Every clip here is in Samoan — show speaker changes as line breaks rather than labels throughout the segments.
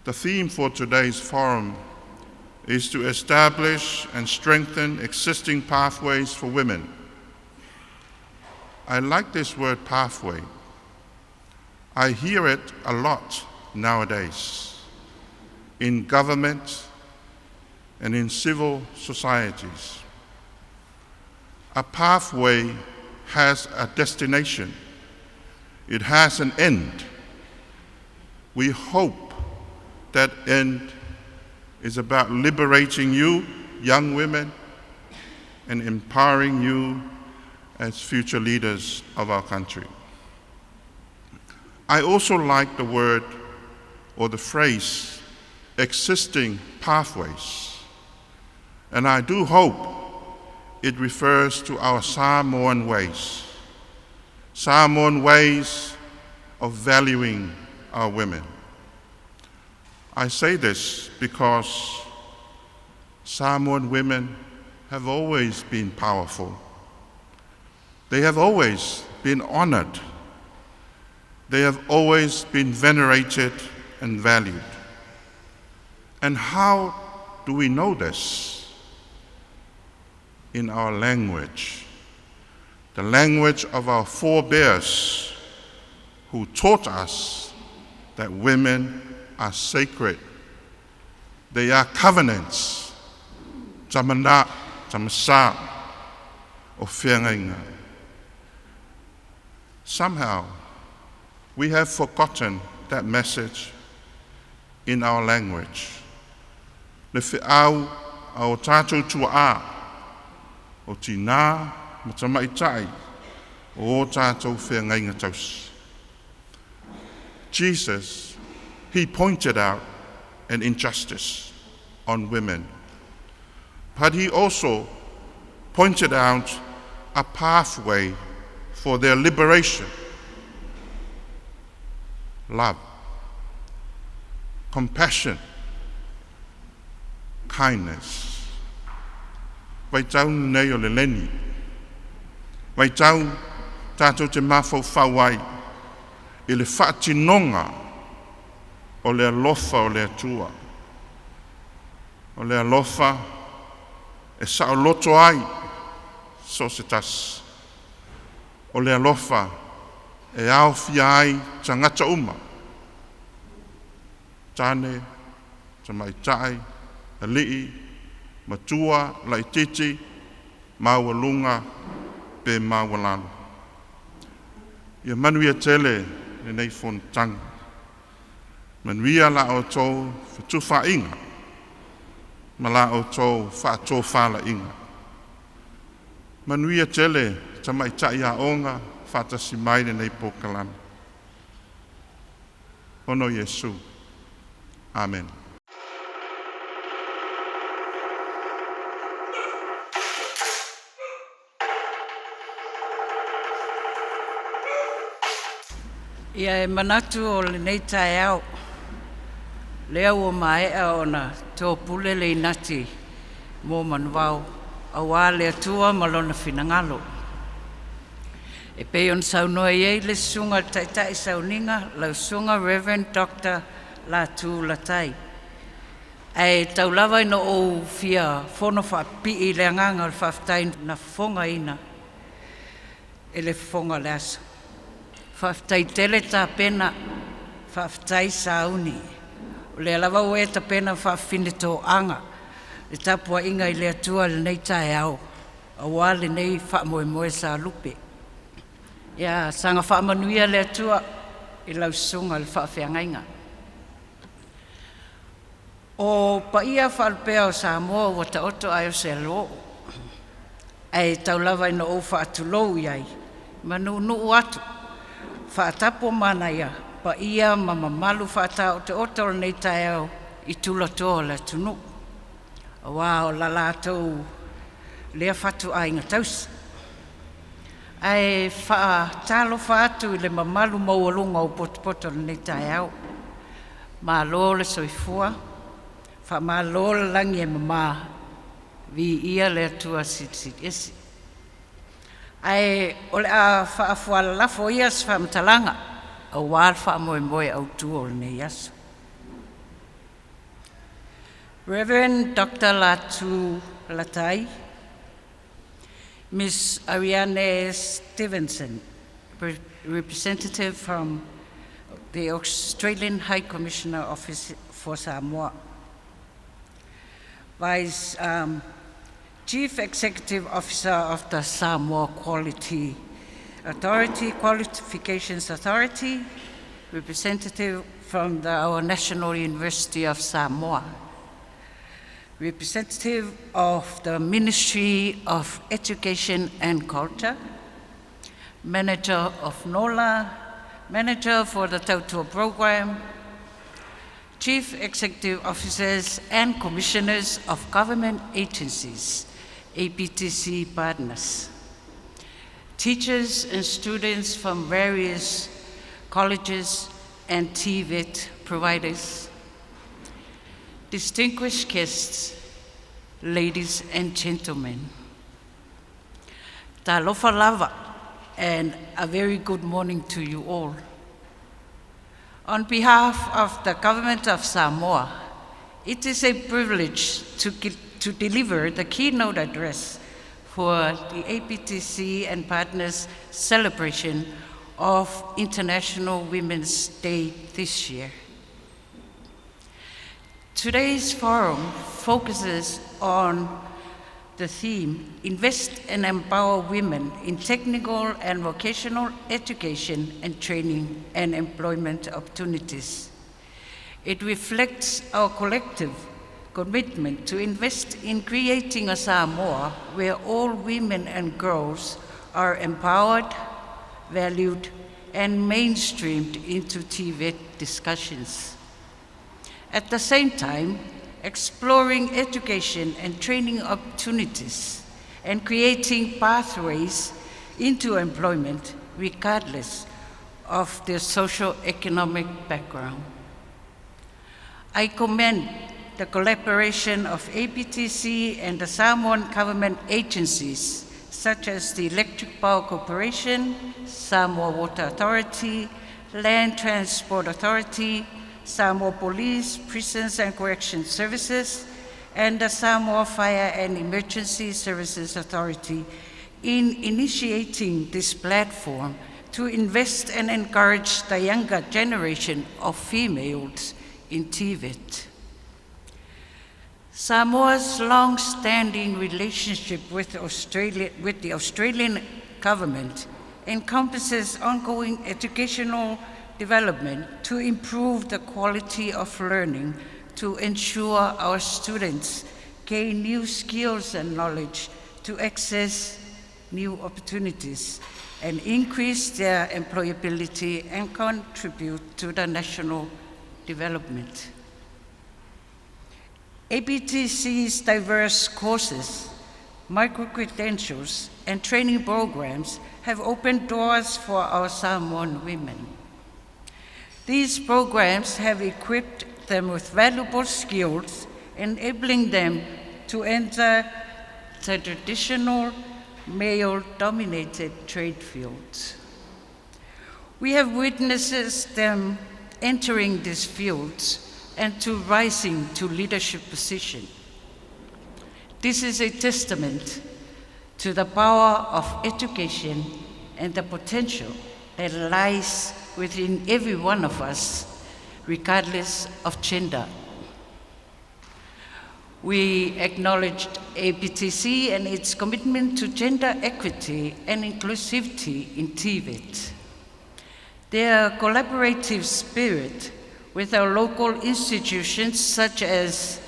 The theme for today's forum is to establish and strengthen existing pathways for women. I like this word "pathway." I hear it a lot nowadays in government and in civil societies. A pathway has a destination. It has an end. We hope that end is about liberating you, young women, and empowering you as future leaders of our country. I also like the word or the phrase "existing pathways." And I do hope it refers to our Samoan ways. Samoan ways of valuing our women. I say this because Samoan women have always been powerful. They have always been honored. They have always been venerated and valued. And how do we know this? In our language, the language of our forebears who taught us that women are sacred. They are covenants. Tamana, tamasa, o feagaiga. Somehow, we have forgotten that message in our language. Le feau a o tātou tuaa, o tinā ma tamaitai, o o tātou feagaiga tausi. Jesus, he pointed out an injustice on women, but he also pointed out a pathway for their liberation: love, compassion, kindness. Vaitau nei o le leni. Vaitau tātou te mafaufau ai i le faatinoga o le alofa o le Atua. O le alofa e saoloto ai so se tasi. O le alofa e aofia ai tagata uma. Tane, tamaitai, alii, matua, laititi, maualuga, pe maualalo. Ia manuia tele lenei fonotaga. Manuia la outou fetufaaiga ma la outou faatofalaiga. Manuia tele tamaitai aoga faatasi mai lenei polokalame. Pono Iesu. Amen.
Ia e manatu o lenei taeao, lea ua maea ona topule le inati mo manuvao, auā le Atua ma lona finagalo. E pei ona saunoa i ai le susuga i le Taitai Sauniga, lau susuga Rev. Doctor Latu Latai. Ae tau lava ina ou fia fono faapipii i le agaga o le faafetai na fofogaina e le fofoga o le aso. Faafetai tele tapena, faafetai sauni. O lea lava ua e tapena faafafine toaga le tapuaiga i le Atua i lenei taeao, auā lenei faamoemoe sa lupe. Ia saga faamanuia le Atua i lau susuga i le faafeagaiga. O paia faalupea o Samoa ua taoto ae o se aloo, ae tau lava ina ou faatulou i ai ma nuunuu atu, faatapu manaia paia ma mamalu faataotooto o lenei taeao i tulatoa o le atunuu, auā o la latou lea fatuaiga tausi. Ae faatalofa atu i le mamalu maualuga o potopoto o lenei taeao. Malo le soifua, faamalo le lagi e mama, viia le Atua Silisili Ese. Ae o le a faafualalafo ia se faamatalaga auā le faamoemoe autu o lenei aso. Reverend Dr. Latu Latai, Ms. Ariane Stevenson, representative from the Australian High Commissioner Office for Samoa, Vice Chief Executive Officer of the Samoa Quality Authority, Qualifications Authority, representative from our National University of Samoa, representative of the Ministry of Education and Culture, Manager of NOLA, Manager for the Tautua Program, Chief Executive Officers and Commissioners of Government Agencies, APTC partners, teachers and students from various colleges and TVET providers, distinguished guests, ladies and gentlemen. Talofa lava, and a very good morning to you all. On behalf of the Government of Samoa, it is a privilege to deliver the keynote address for the APTC and partners celebration of International Women's Day this year. Today's forum focuses on the theme Invest and Empower Women in Technical and Vocational Education and Training and Employment Opportunities. It reflects our collective commitment to invest in creating a Samoa where all women and girls are empowered, valued, and mainstreamed into TVET discussions. At the same time, exploring education and training opportunities and creating pathways into employment regardless of their socio-economic background. I commend the collaboration of APTC and the Samoan government agencies such as the Electric Power Corporation, Samoa Water Authority, Land Transport Authority, Samoa Police, Prisons and Correction Services, and the Samoa Fire and Emergency Services Authority in initiating this platform to invest and encourage the younger generation of females in TVET. Samoa's long-standing relationship with the Australian government encompasses ongoing educational development to improve the quality of learning to ensure our students gain new skills and knowledge to access new opportunities and increase their employability and contribute to the national development. APTC's diverse courses, micro-credentials, and training programs have opened doors for our Samoan women. These programs have equipped them with valuable skills, enabling them to enter the traditional male-dominated trade fields. We have witnessed them entering these fields and to rising to leadership position. This is a testament to the power of education and the potential that lies within every one of us, regardless of gender. We acknowledged APTC and its commitment to gender equity and inclusivity in TVET. Their collaborative spirit with our local institutions such as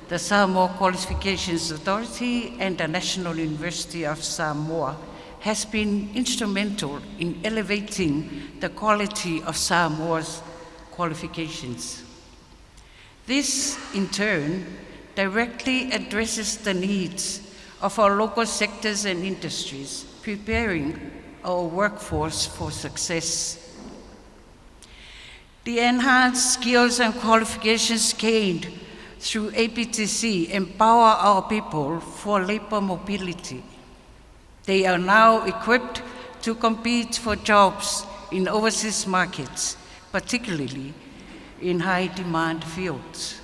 the Samoa Qualifications Authority and the National University of Samoa has been instrumental in elevating the quality of Samoa's qualifications. This, in turn, directly addresses the needs of our local sectors and industries, preparing our workforce for success. The enhanced skills and qualifications gained through APTC empower our people for labor mobility. They are now equipped to compete for jobs in overseas markets, particularly in high-demand fields.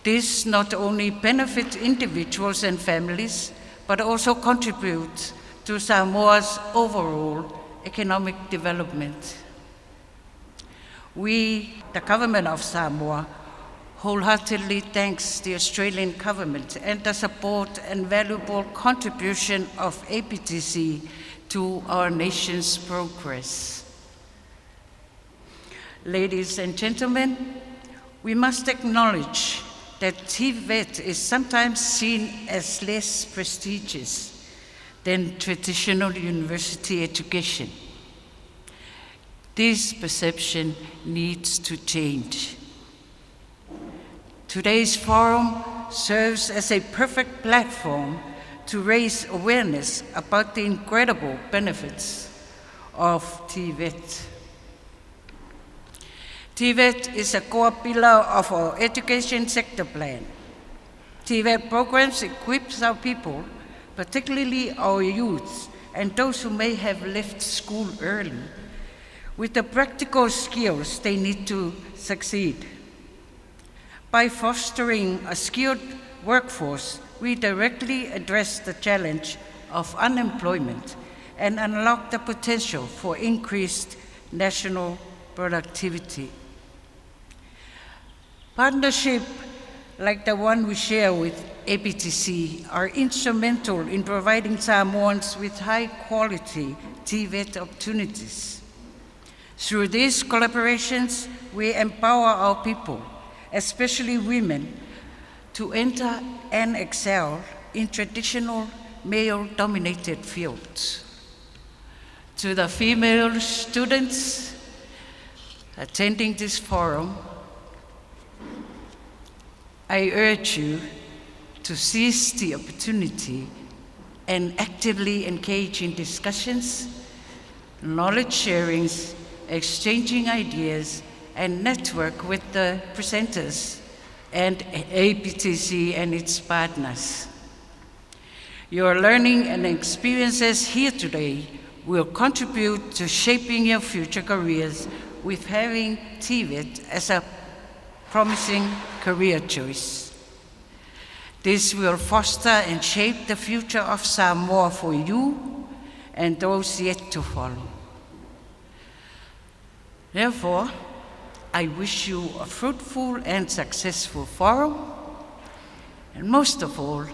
This not only benefits individuals and families, but also contributes to Samoa's overall economic development. We, the government of Samoa, wholeheartedly thanks the Australian government and the support and valuable contribution of APTC to our nation's progress. Ladies and gentlemen, we must acknowledge that TVET is sometimes seen as less prestigious than traditional university education. This perception needs to change. Today's forum serves as a perfect platform to raise awareness about the incredible benefits of TVET. TVET is a core pillar of our education sector plan. TVET programs equips our people, particularly our youths and those who may have left school early, with the practical skills they need to succeed. By fostering a skilled workforce, we directly address the challenge of unemployment and unlock the potential for increased national productivity. Partnership like the one we share with APTC are instrumental in providing Samoans with high-quality TVET opportunities. Through these collaborations, we empower our people, especially women, to enter and excel in traditional male-dominated fields. To the female students attending this forum, I urge you to seize the opportunity and actively engage in discussions, knowledge sharings, exchanging ideas, and network with the presenters and APTC and its partners. Your learning and experiences here today will contribute to shaping your future careers with having TVET as a promising career choice. This will foster and shape the future of Samoa for you and those yet to follow. Therefore, I wish you a fruitful and successful forum, and most of all,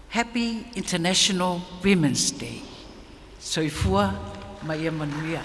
happy International Women's Day. Soifua ma ia manuia.